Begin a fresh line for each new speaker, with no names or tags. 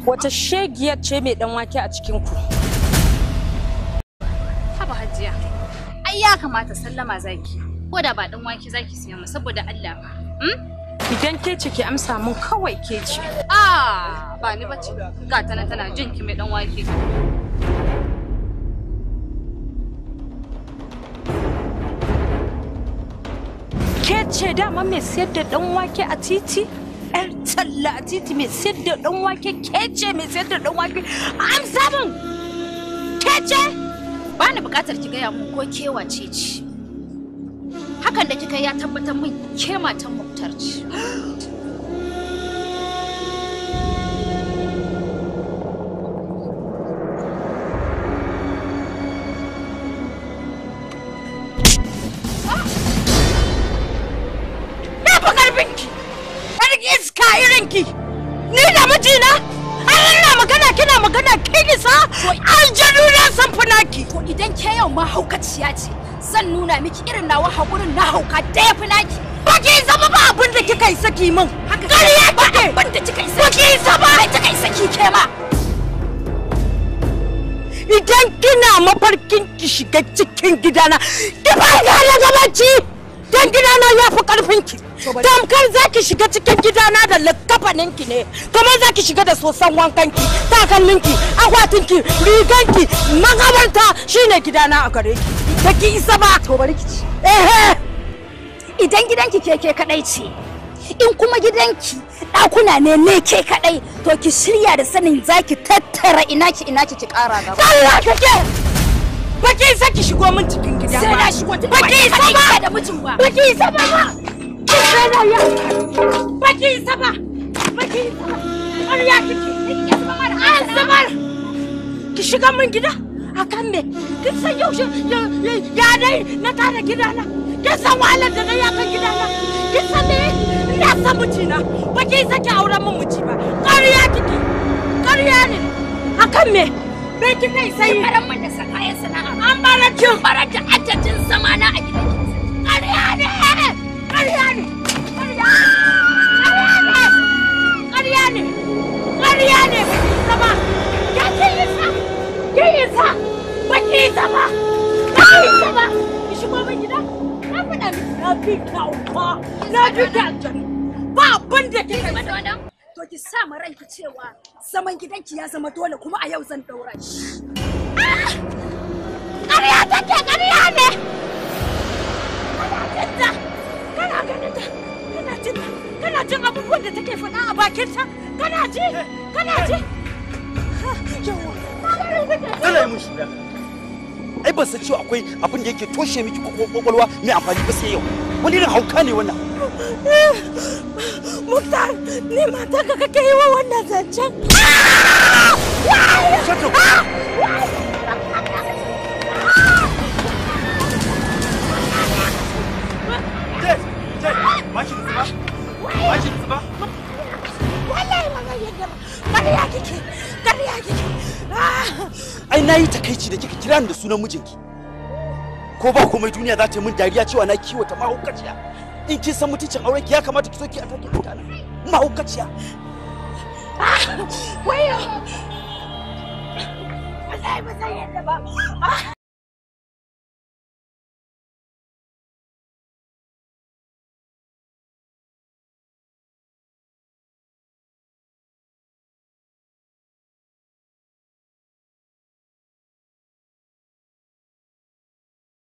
Wata shegiyar ce mai dan wake a cikin ku?
Haba Hajiya. Ai ya kamata sallama zaki. Ko da ba dan wake zaki siya mu saboda Allah ba.
Idan ke ce ki amsa mun kawai ke ce.
Ah, ba ni bace. Ga tana tana jin ki mai dan wake.
Ke ce dama mai sayar da dan wake a titi? Yar talla a titi mai sayar da dan wake, ke ce mai sayar da dan wake? Amsa mun! Ke ce?
Ba ni bukatar ki gaya mun ko ke wace ce. Hakan da kika ya tabbatar min ke matan Muktar ce.
Na fi karfinki! Yar iska irinki! Ni da mijina? Har ina magana kina magana kin isa? Aljanu na san fi naki!
To idan ke yau ma haukaciya ce, zan nuna miki irin nawa haƙurin na hauka da ya fi naki.
Ba ki isa ba, ba abin da kika isa ki min.
Haka
Ƙarya
ba
kike!
abin da kika isa.
Ba ki isa ba!
Ba kika isa ki ke ma.
Idan kina mafarkin ki shiga cikin gidana, ki farka daga bacci! Dan gidana ya fi karfin ki. Tamkar za ki shiga cikin gidana da likkafanin ki ne, kamar za ki shiga da sosan wankan ki, takalmin ki, akwatin ki, rigan ki, makabarta shine gidana a gare ki. Ba ki isa ba.
To bari ki ci.
Ehe!
Idan gidanki ke kadai ce, in kuma gidanki ɗakuna ne ne ke kadai, to ki shirya da sanin zaki tattara ina ki ina ki ki ƙara gaba.
Allah kake! Ba ki isa ki shigo min cikin gida ba.
Sai na shigo tun
Ba ki isa ba.
da mijin ba.
Ba ki isa ba ba. Ki tsaya ya. Ba ki isa ba. Ba ki isa ba. Ƙarya kike. An zubar. Ki shiga min gida. Akan me? Kin san yaushe ya dai na tara gidana. Kin san wahalar da na yi akan gidana. Kin san me? Ina san mijina. Ba ki isa ki auren min miji ba. Ƙarya kike. Ƙarya ne. Akan me? Me kika isa yi?
Baran min da kayan sana'a.
An bara kin.
Baran da adadin zamana a gidanki.
Ƙarya ne! Ƙarya ne! Ƙarya ne! Ƙarya ne! Ƙarya ne! Ba ki isa ba! Ya ki isa! Ki isa! Ba ki isa ba! Ba ki isa ba! Ki shigo min gida? Na faɗa miki na fi ki hauka! Na fi ki aljanu! Ba abin da kika isa!
To ki sa ma ranki cewa zaman gidanki ya zama dole kuma a yau zan daura shi.
Ƙarya take! Ƙarya ne! Kana jin ta! Kana ganin ta! Kana jin ta! Kana jin abubuwan da take faɗa a bakinta? Kana ji? Kana ji?
Dole mun shiga. Ai ban san cewa akwai abin da yake toshe miki kwakwalwa mai amfani ba sai yau. Wani irin hauka ne wannan?
Muktar, ni matarka kake yi wa wannan zancen?
Shut up. Jai, Jai, ba ki nutsu ba? Ba ki nutsu ba?
Wallahi ba zan yadda ba. Ƙarya kike! Ƙarya kike!
Ai nayi takaici da kika kira ni da sunan mijinki. Ko ba komai duniya za ta yi min dariya cewa na kiwata mahaukaciya. In kin san mutuncin aurenki ya kamata ki so ki atake mutane. Mahaukaciya.
Wayo! Wallahi ba zan yadda ba.